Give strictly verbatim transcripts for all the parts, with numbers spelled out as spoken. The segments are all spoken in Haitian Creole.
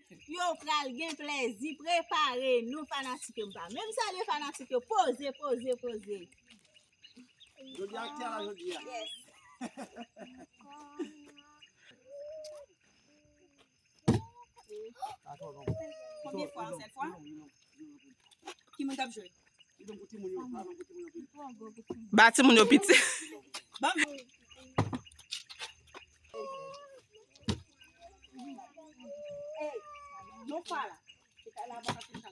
Yo pral gen plezi, prepare nou fanatik yo. M pa menm salye fanatik yo. Poze, poze, poze. Jodi a, Kiara, jodi a. Yes. Konbyen fwa, yon sèl fwa? Ki moun k ap jwe? Ba timoun yo piti. Ban m. Ey, yon fwa la. Se ka la, ban m ap fè sa.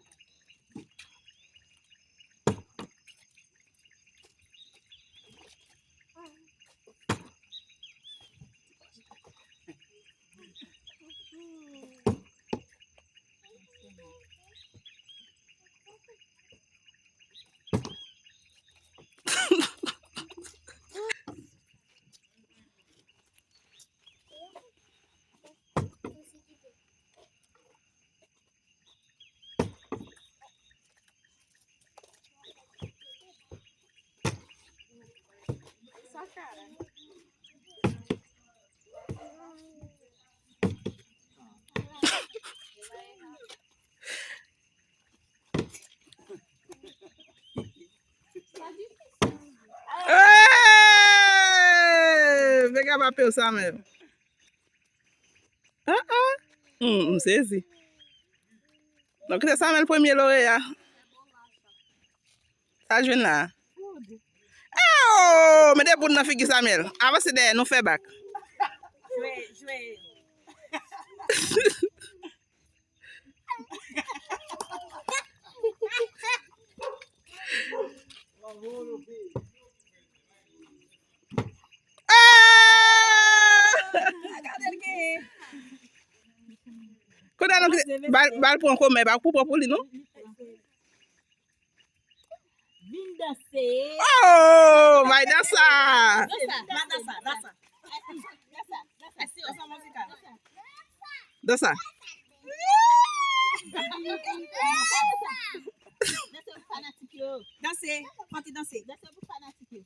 Hey! Vega pa pè w sa menm. Ah, ah. Hmm, m sezi. Donk, se Samuel premye loreya. Sa l jwenn la? Oh, mete poud nan figi Samuel. Avanse dèyè, nou fè bak. Jwe, jwe. Ah! Kounye a nou, ba l, ba l pran kòmè, ba l pran pou li, non? Vin danse. Oh, bay dansa. Dansa, va dansa, dansa. Dansa, dansa, dansa. Dansa. Danse pou fanatik yo. Danse, Fanti danse. Danse pou fanatik yo.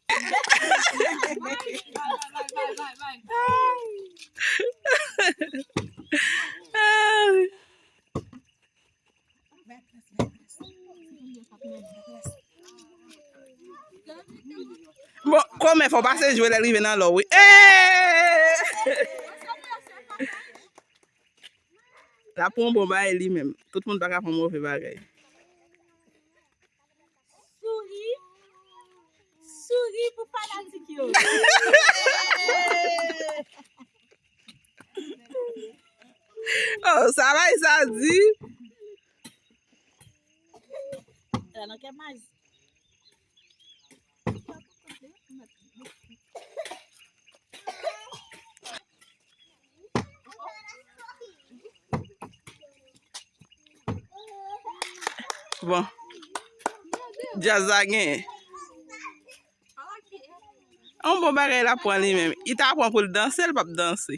Bon, kòmè fò pase jwe lè l rive nan lò, wi. Eh! L ap pran yon bon bagay li menm. Tout moun pa ka fè yon move bagay. Souri. Souri pou fanatik yo. Oh, sa bay sa di. La nan kè maj. Bon. Djaz la genyen. Yon bon bagay l ap pran li menm. Li ta pran pou l danse, l p ap danse.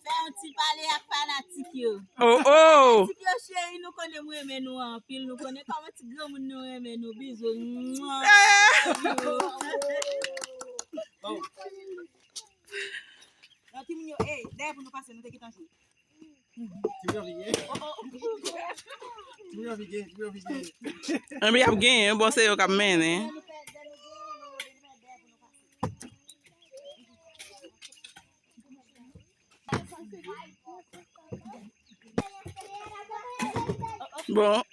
Fè yon ti pale ak fanatik yo. Oh, oh. Fanatik yo cheri, nou konnen m renmen nou anpil. Nou konnen kòman ti granmoun nou renmen nou. Bizou. Mwa. Eh. Love you. Non, timoun yo, ey, dèyè pou nou pase, nou te gentan jwe. Timoun yo vin gen. Timoun yo vin gen, timoun yo vin gen. Enben, y ap genyen, bon, se yo k ap mennen. Bon.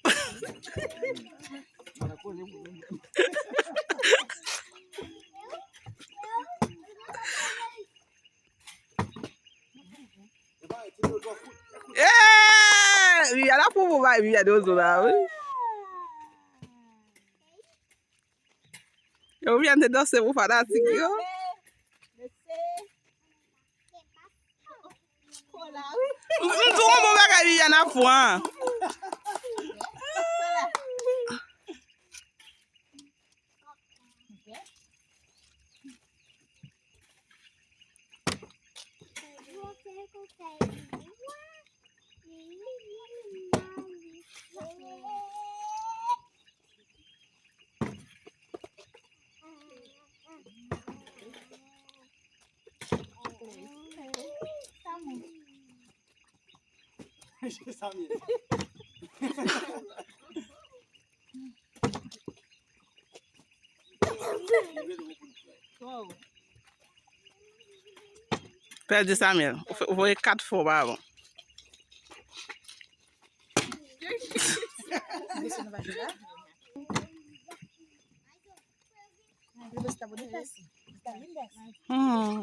Eh! Viviane ap pran pou bay Viviane ozo la, wi. Yo, Viviane te danse pou fanatik yo. M, m tou yon bon bagay Viviane ap pran. Samuel. Pèdi Samuel. Ou fè, ou voye kat fwa w pa bon. Hmm.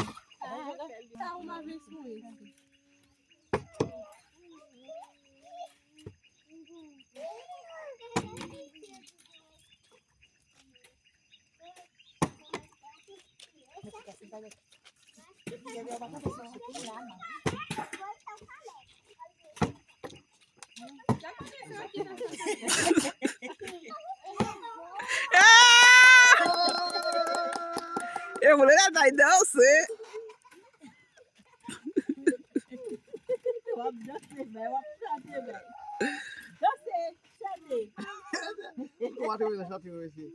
Ah! E vle la tay danse. W ap danse, bay, w ap chante, bay. Danse, chante. Ou pa te wè nan chante, mesye.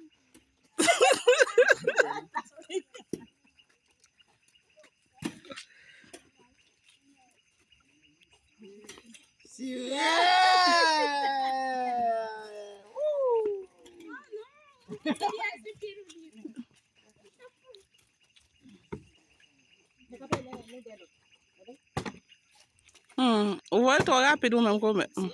Sirè! Woo! Hmm, ou voye l twò rapid ou menm kòmè. Hmm.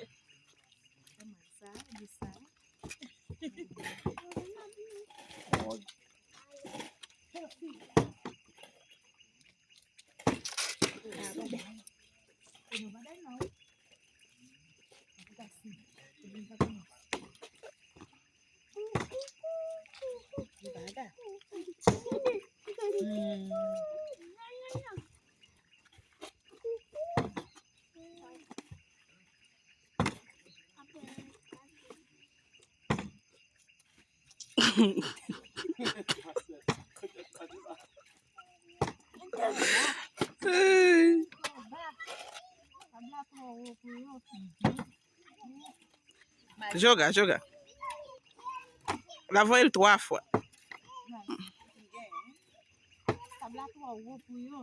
Joga, joga. L ap voye l twa fwa. Tab la twò wo pou yo.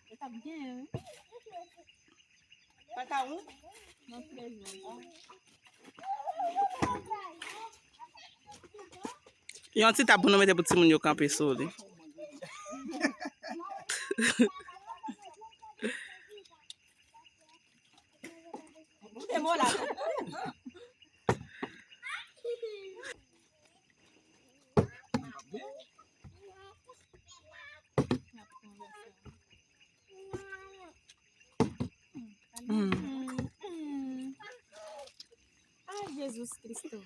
Yo t ap genyen, wi. Pa ka wont. Yon ti tab pou nou mete pou timoun yo kanpe sou li. Ou te mò la. Ah, Jesus Cristo.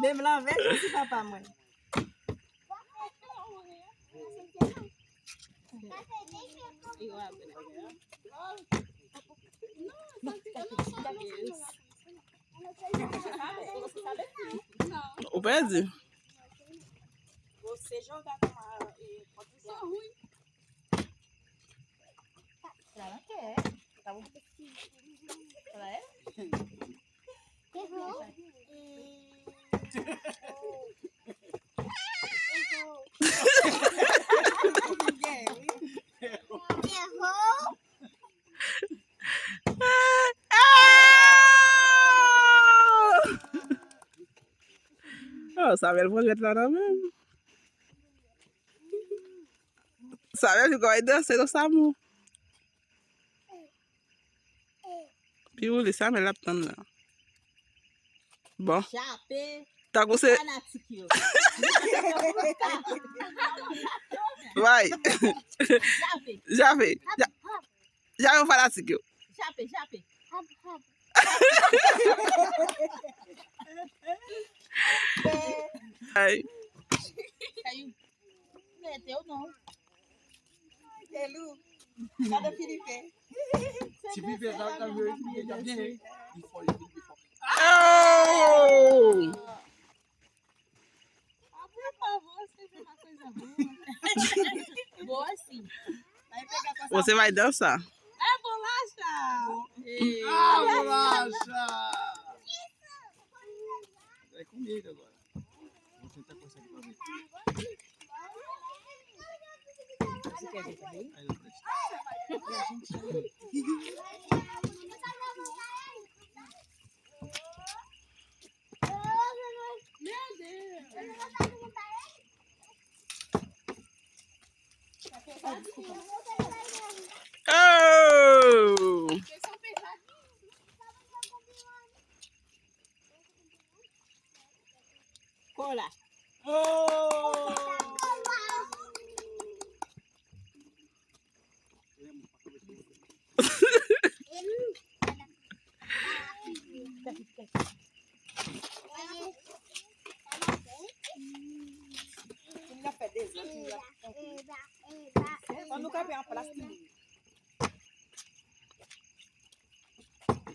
Menm lanvè, Jezi papa mwen. Ou pèdi. Oh, Samuel pran jwèt la nan men l. Samuel di kòman l danse nan Samou. Pi woule, Samuel ap tann la. Bon. Chape. Tankou se fanatik yo. Bay. Chape. Chape. Cha-, chape fanatik yo. Chape, chape. Ay. Kayou. Mete w non. Te lou. Gade Filipe. Ti Filipe, sa, sa, li fò, li fò, li fò. Oh! Apre pa vò, se fè pa koze bon. Bon, si. Ou se bay dans sa. E bon, lach la. Ah, bon, lach la. E konbyen de gòl? Oh! Kola. Oh! An nou kanpe an plas li.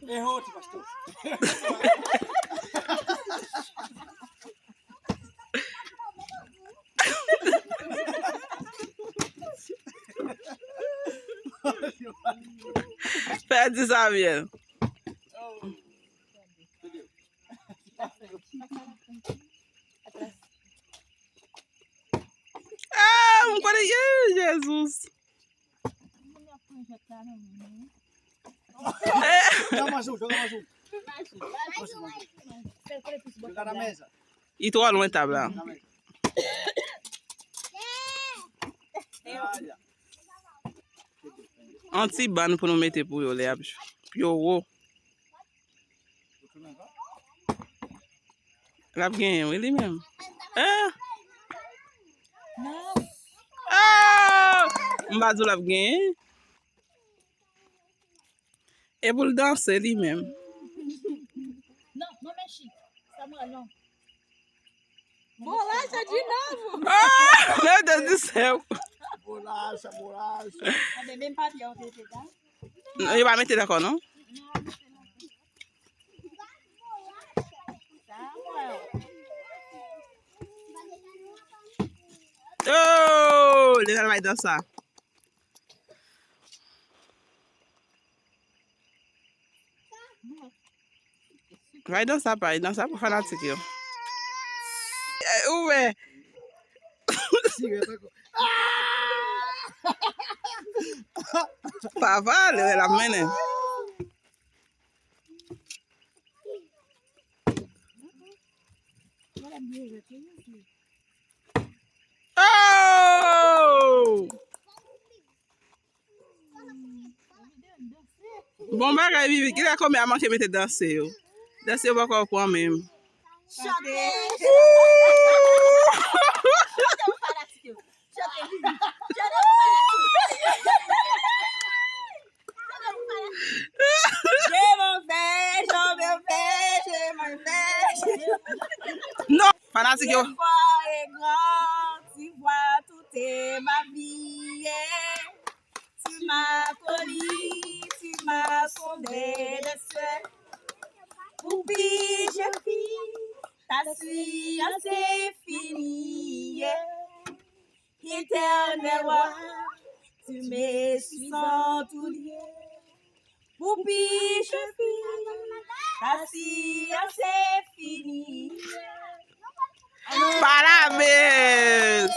E ho, ti pastè. Pèdi Samuel. Ah, m konnen, eh, Jezi. Joga mais um, joga mais um. Joga na mesa. Li twò lwen tab la. Yon ti bann pou nou mete pou yo lè y ap jwe. Pou yo wo. L ap genyen, wi, li menm. Eh! Ah! M pa di w l ap genyen. E pou l danse, li menm. Non, non, men chik. Samuel, non. Bolacha de novo! Ah! Meu Deus do céu! Bolacha, bolacha. Anben, menm papye ou te te dan? Non, yo pa mete l ankò, non? Oh, li pral bay dans sa. Bay dans sa, bay dans sa pou fanatik yo. Eh, ou wè. Papa, li wè l ap mennen. Oh! Bon bagay, Vivi. Kilè kòmè a manke mete danse yo? Danse yo poko pran menm. Chante! Chante pou fanatik yo. Chante, Vivi. Chante pou fanatik yo. Chante pou fanatik yo. Je m'en vais, je m'en vais, je m'en vais. Non, fanatik yo. L'effort est grand, tu vois, tout est ma vie, yeah. Tu m'as connu, tu m'as fondé des cieux. Pour puis je vis, ta science est finie, yeah. Éternel roi, tu me suis en tout lieu. Pour puis je vis, ta science est finie. Parabéns!